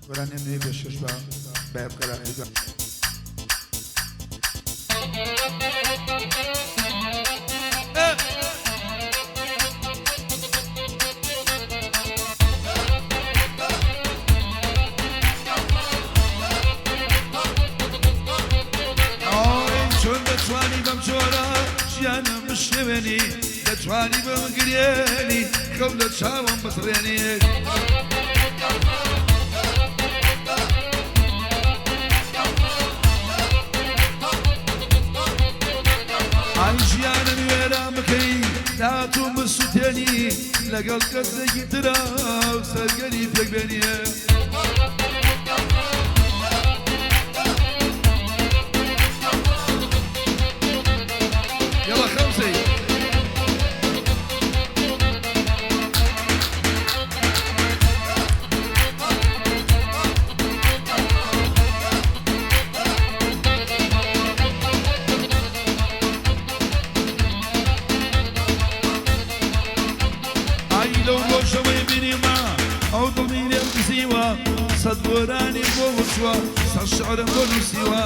گۆرانیە نوێی پێشکەش بە بایەخ قەراغی. ئای چۆن دەتوانی بەم جۆرە ژیانم بشێوێنی، دەتوانی بمگرێنی، خەو لە چاوم بتڕێنی. ئای ژیانم وێران بکەی، داهاتووم بسوتێنی، لەگەڵ کەسێکی ترا سەرگەری پێک بێنی. يلا خمسة. ئای لەو ڕۆژەوەی بینیمە ئەو دڵی لێم دزیوە، سەد گۆرانیم بۆ وتووە، سەد شعرم بۆ نووسیوە.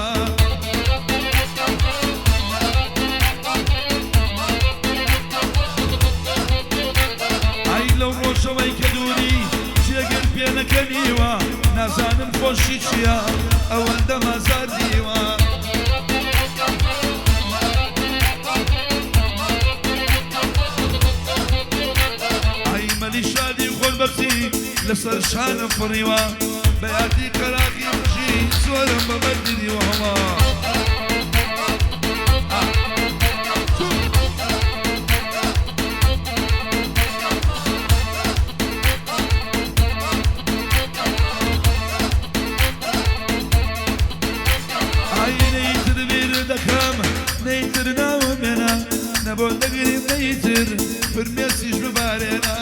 ئای لەو ڕۆژەوەی کە دووری جێگر پێ نەکەنیوە، نازانم خۆشی چییە ئەوەندە مازار دیوە. ئای مەلی شادی خۆشبەختی لەسەر شانم فڕیوە، بە یادی قەراغی بژی زۆرم بە بەردی دیوە. هەڵا ئای نەیتر بیر دەکەم، نەیتر ناوم بێنە، نەبۆ دەگریم نەیتر فرمێسیش ببارێنە.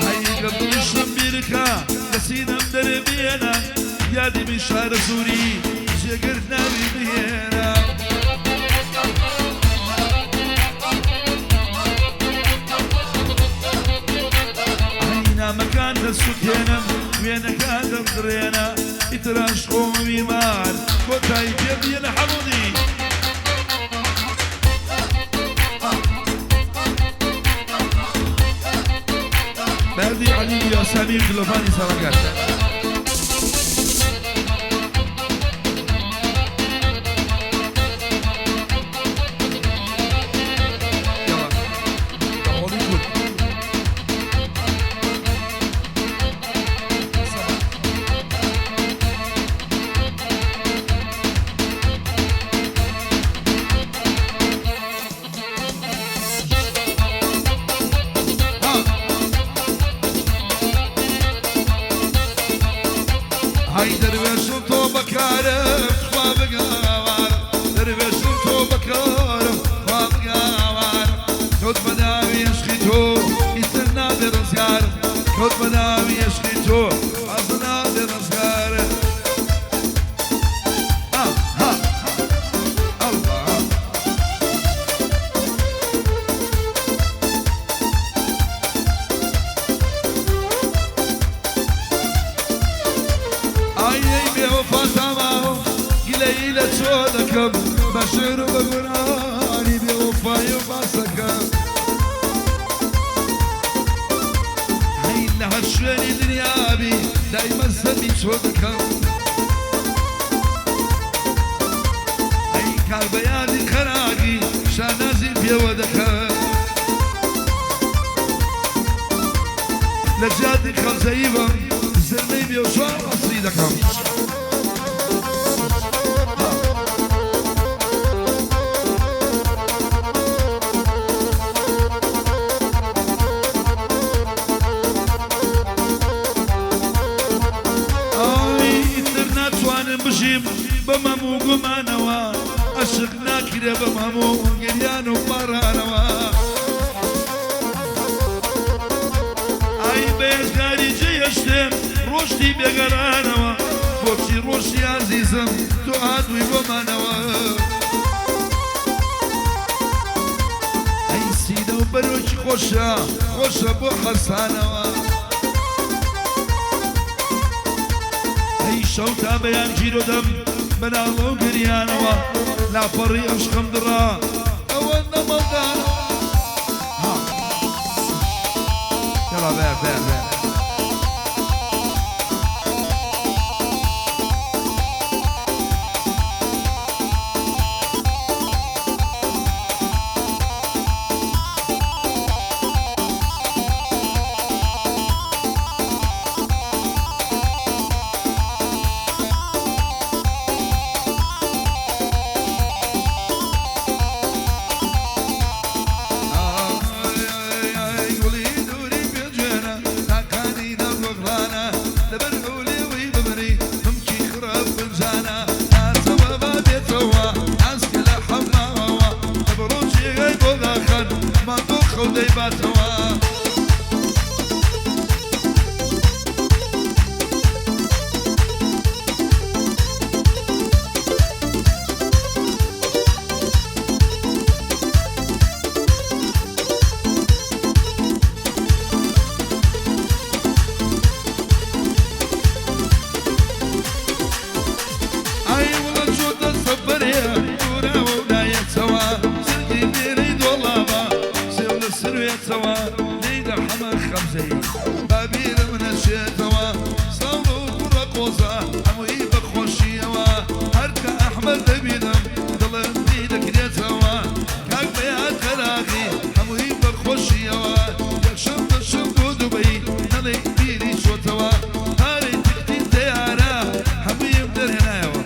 ئای گەر دڵیشم بیرکە لە سینەم دەربێنە، یادی من شارە زووری جێگر ناوی بهێنە. ئای نامەکان دەسووتێنم، وێنەکان دەمدڕێنە، ئیتراش خۆم بیمار کۆتایی پێ بێنە. حەمودی بەردی عەلی یاسامی و دلۆڤانی سەڕەنگەر. يلا دعوني كل سبعة. ها هاي درويش تۆ بەکارم، خوا بگاوارم، دەروێشم تۆ بەکارم، خوا بگاوارم، کەوت بەداوی عشقی تۆ ئیتر نابێ ڕزگارم، کەوت بەداوی عشقی تۆ ئاز نابێ ڕزگارم. ها ها الله. ئای ئەی بێوەفا تاماوە گلەیی لە چۆ دەکەم، بە شعر و بە گۆرانی بێوەفای و باسەکەم. هەی لە هەر شوێنی دنیابی دایمە زەمی چۆ دەکەم. ئەی کار بە یادی قەراغی شانازی پێوە دەکەم، لە جیاتی خەمزەیی بم زرمەی بێوچوار ئەسری دەکەم. ئای ئیتر ناتوانم بژیم بەم هەموو گومانەوە، ئەشق ناکرێ بەم هەموو گریان و پاڕانەوە. ئای بەیەزگاری جێهێشتم ڕۆشتی بێگەرانەوە، بۆچی ڕۆشتی ئازیزم تۆ هاتووی بۆمانەوە. ئەی سینە و بەرۆکی خۆشە خۆشە بۆ حەسانەوە. ئەی شەو تا بەیان گیرۆدەم بە ناڵە و گریانەوە لاپەڕی عەشقم دڕا ئەوەندە مەڵدانەوە. ها یەڵا بەیان بەیان بەیان. ئای گوڵی دووری پێنجوێنە تاقانی ناو گۆگڵانە لەبەر ئەو لێوەی بمری ممکی خڕە فنجانە ئاسەوە با بێتەوە ئاسکە لە حەماوەوە لە بڕۆ جێگای بۆ داخەن ماندوو خەو دەیباتەوە. ئای وڵە چۆتە سەفەرێ دووراوە و نایەتەوە زرگی لێرەی دۆڵابە سێو لە سروێتەوە لێی دە حەمە خەمزەی با بیرم نەچێتەوە ساڵ و کوڕە قۆزە هەمووی بە خۆشیەوە هەر کە ئەحمەد دەبینم دڵم پێی دەکرێتەوە کاک بەیان قەراغی هەمووی بە خۆشیەوە یەکشەم دەچم بۆ دوبەی نەڵێی بیری چۆتەوە پارەی تکتی تەیارە هەموویم دەرهێنایەوە.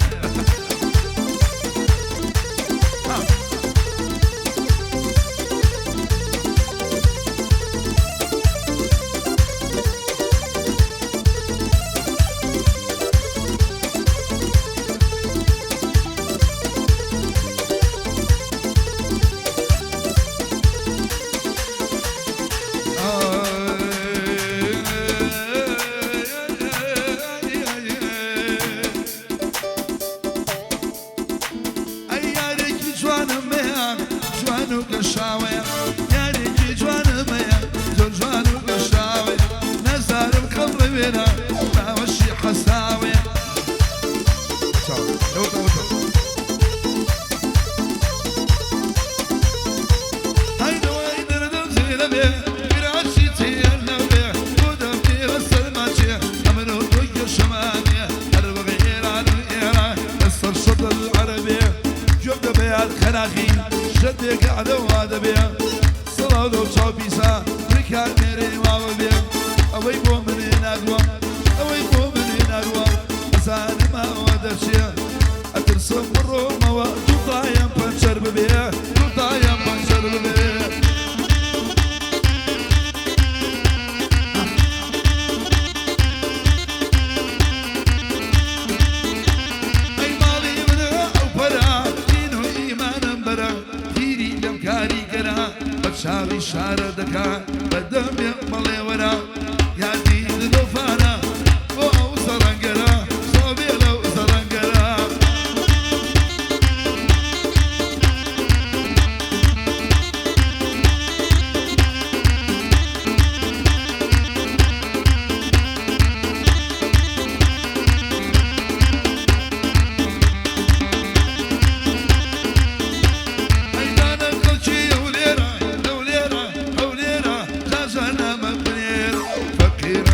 ئەی یارێکی جوانم هەیە جوان و گەشاوەیە یارێکی جوانم هەیە زۆر جوان و گەشاوەیە نەزارم خەم ڕەوێنە باوەشی حەساوەیە. چاو ئەوە ئەوە هەی دەردم زێرە بێ بیراشی تێر نەبێ بۆ دەم سەرماچێ ئەمن و تۆ گەشەمانێ هەر بە ئێران و ئێران لەسەر شەط العەرەبێ گوێم دەبەیان خەراخی شەردێک عەدەوا دەبێ سڵاو لەو چاو پیسە ڕیکار مێرەی واوە بێ ئەوەی بۆ منێ ناردووە ئەوەی بۆ منێ ناردووە ئەزانم ئەوە دەچێ ئەترسم بڕۆمەوە دووتایم پەنچەر ببێ دووتایم پەنچەر ببێ. ئەی ماڵی منە ئەو پەرە دین و ئیمانم بەرە تیری لەم کاریگەرە بە چاوی شارە دەکا بە دەمێ مەڵێ وەرە یادی دڵۆفانە بۆ ئەو زەڕەنگەرە ساڵ بێ لەو زەڕەنگەرە. ئەیدانە خەڵکی هەولێرە هەولێرە هەولێرە جاژانامە بنێر فەقیر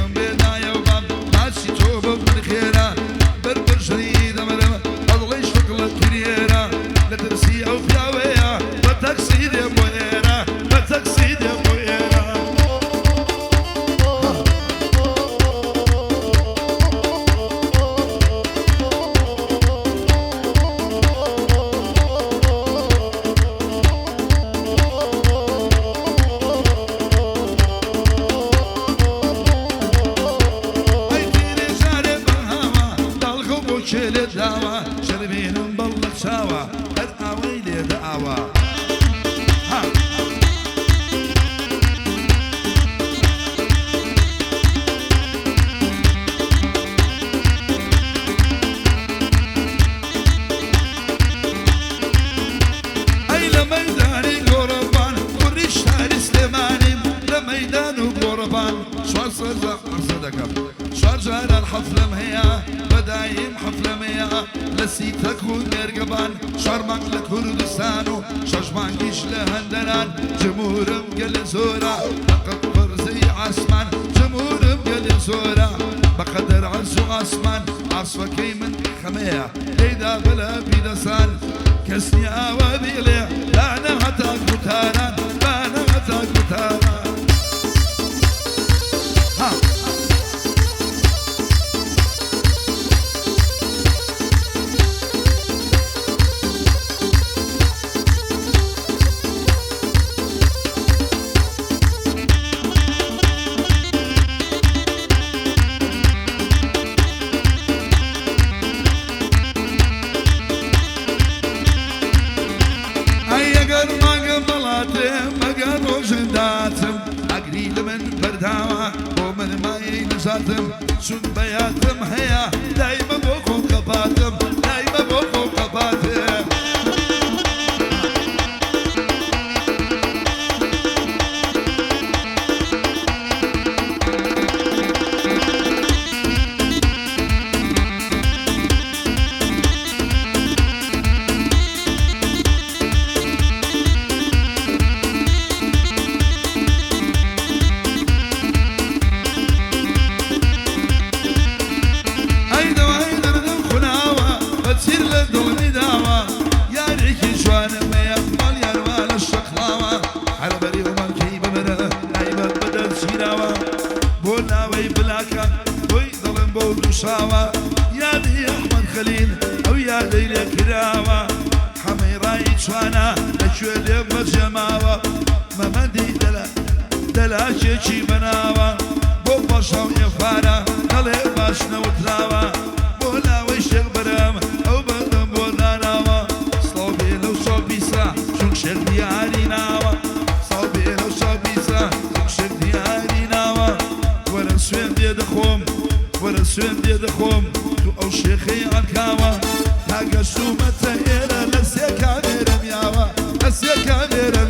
دایم حەفلەمەیە لە سیتەک و مێرگەبان، چوار مانگ لە کوردستان و شەش مانگیش لە هەندەران، جمورم گەلێ زۆرە بەقەد فەرزەی عاسمان، جمورم گەلێ زۆرە بەقەدەر عەرز و ئاسمان، عاسفەکەی من خەمەیە لێیدا بەلە پیدەسان، کەس نیە ئاوا بیڵێ بانە هەتا کوتاران، بانە هەتا کوتاران. ها. ئەی ئەگەر مانگم بەڵاتێ مەگەر ڕۆژم داتم ئاگری لە من بەرداوە بۆ من مایەی نەجاتم چون بەیاتم هەیە دایمە بۆ خۆم خەفاتم دایمە بۆ خۆم خەفاتم. ئەی دەوای دەردم خوناوە بە چیر لە دڵمی داوە یارێکی جوانم هەیە ماڵ یاروا لە شەقڵاوە هەر بەری ڕومانکەی بمرە نایبە بەدەست گیراوە بۆ ناوەی بلاکان بۆی دڵم بۆ دوشاوە یادی ئەحمەد خەلیل ئەو یادەی لێ کراوە حەمەی ڕای چوانە لە کوێ لێم بەجێ ماوە مەمەندی دەلا دەلاکێکی بەناوە بۆ پاشا و ئێفارە دەڵێ باش نەوتراوە بۆ لاوەی شێخ بەرەم ئەو بەندەم بۆ داناوە سڵاو بێ لەو چاو پیسە چون شێخ دیاری ناوە سڵاو بێ لەو چاو پیسە چون شێخ دیاری ناوە وەرە سوێن دێ دەخۆم وەرە سوێن دێ دەخۆم تو ئەو شێخەی عەنکاوە تا گەشتوومەتە ئێرە لە سێ کامێرەم یاوە لە سێ کامێرەم.